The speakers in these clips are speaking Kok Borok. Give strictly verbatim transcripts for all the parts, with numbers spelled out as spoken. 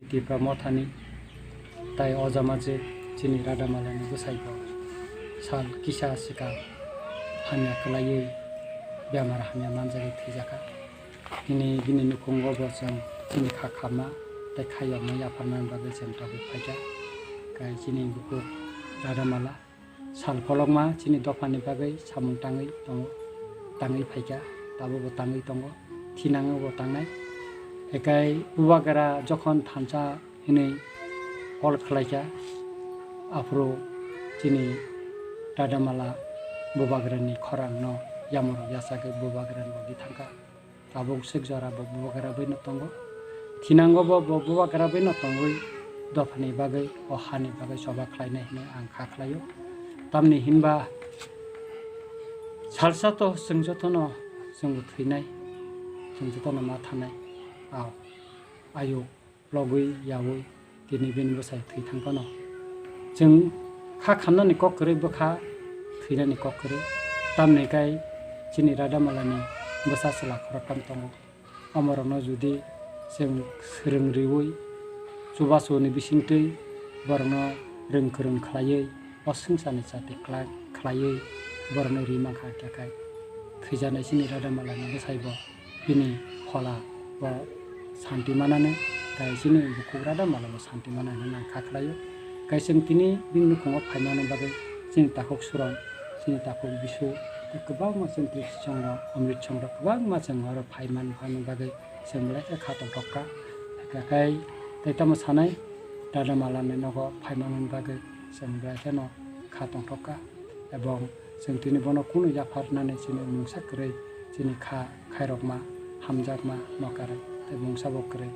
Tipra Mothani tai o jama je chini Radamalani bwsai bo sal kisa swkang hamya kwlaiwi bemar hamya manjagwi thwijakha. Nini bini nukhungo bo chwng chini kha khamma tei kha yokma yapharnani bagwi chwng tabuk phaikha. Kai chini bukhuk Radamala sal kolokma chini dophani bagwi samung tangwi tongo, tangwi phaikha, tabukbo tangwi tongo, thinango bo tangnai. Ekai bubagra jokhon thansa hinwi call khlaikha, aphuru chini Radamala bubagrani khorangno yamorok yachagwi bubagrani logi thangkha. Tabuk swk jora bo bubagra bai no tongo. Thinango bo, bo bubagra bai no tongwi dophani bagwi, o hani bagwi choba khlainai hinwi ang kha khlaio. Tamni hinba salsa to chwng jotono chwngbo thwinai, chwng jotono ma thanai. Ao, ayo. Logwi yaui tini bini bwsai thwi thang phano. Chwng kha khamnani kok kwrwi, bwkha thwinani kok kwrwi. Tamni kai chini Radamalani bwsa chwla khoroktham tongo. Omorokno judi chwng swrwng riui, chubasuni bisingtwi borokno rwng kwrwng khlaiwi, o swngcharni chati kla-, khlaiwi borokno ri mankha, hwnkhe kai thwijaknai chini Radamalani bwsaibo bini phola bo santi manani, tai chini bukhuk Radamalabo santi manani nang kha khlaio. Kai chwng tini bini nukhungo phaimani bagwi chini takhuk Suron, chini takhuk Bisu, tei kwbangma chini Tripti Chongro, Amrit Chongro kwbangma chwng oro phaimani bagwi chwng belai khe kha tongthok kha. Hwnkhe kai tei tamo sanai, Radamalani nogo phaimani bagwi chwng belai kheno kha tongthok kha, ebong chwng tini bono kunu yapharnani chini mungsa kwrwi, chini kha khairokma, hamjakma nokarwi tei mungsa bo kwrwi.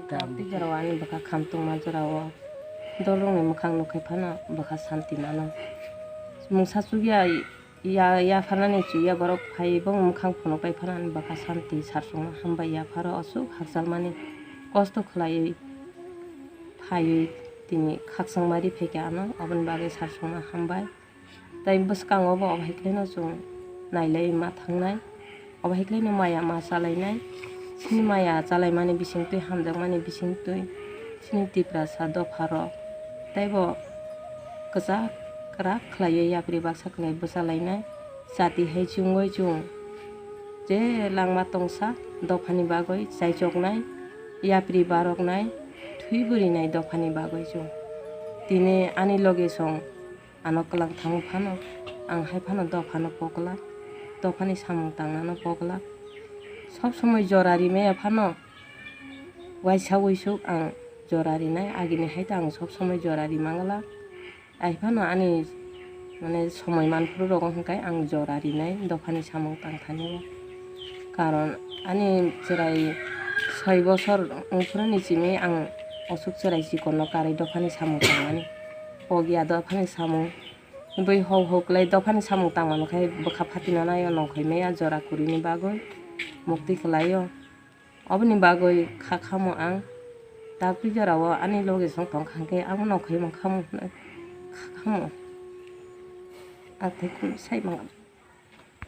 Tei ang tei jorao ani bwkha khamtongma jorao dolrokni mwkhang nukwi phano bwkha santi mano. Mungsa chukya ya, yapharnani chukya borok phai bong mwkhang phunukbai phano ani bwkha santi sarsongma hambai yapharo aswk hakchalmani kosto khlaiwi phaiwi tini khakchangma ri phaikha ano, aboni bagwi sarsongma hambai. Tai bwskango bo obo hai khlaino chwng nailai ma thangnai, obo hai khlaino maya ma chalainai. Chini maya chalaimani bisingtwi, hamjakmani bisingtwi chini Tiprasa dopharok teibo kwchak kwrak khlaiwi yapri baksa khlai bwchalainai. Chati hai chwngwi chwng je langma tongsa dophani bagwi chaichoknai, yapri baroknai, thwi bwrinai dophani bagwi chwng. Tini ani loge song ano kwlang thango phano, ang hai phano dophano pokla, dophani samung tangnano pokla. Sob somoi jora rimaya phano, waisa uisuk ang jora rinai, agini hai ta ang sob somoi jora rimangla. Ai phano ani, mane, somoi manphuru rogo hwnkhe ang jora rinai dophani samung tangthani o. Karon ani chwrai soi bosor wngphuru ni simi ang osuk chwrai chikonno karwi dophani samung tangmani. Pokya dophani samung. Bui hou hou kwlai dophani samung tangmano khai bwkha phatina naio nongkhoi maya jora kwrwini bagwi muktwi kwlaio. Oboni bagwi kha khamo ang. Tabuk jorao ani loge song tong kha hwnkhe amo nongkhoi mankha mo hwnwi kha khamo. Athai khum sai mangam.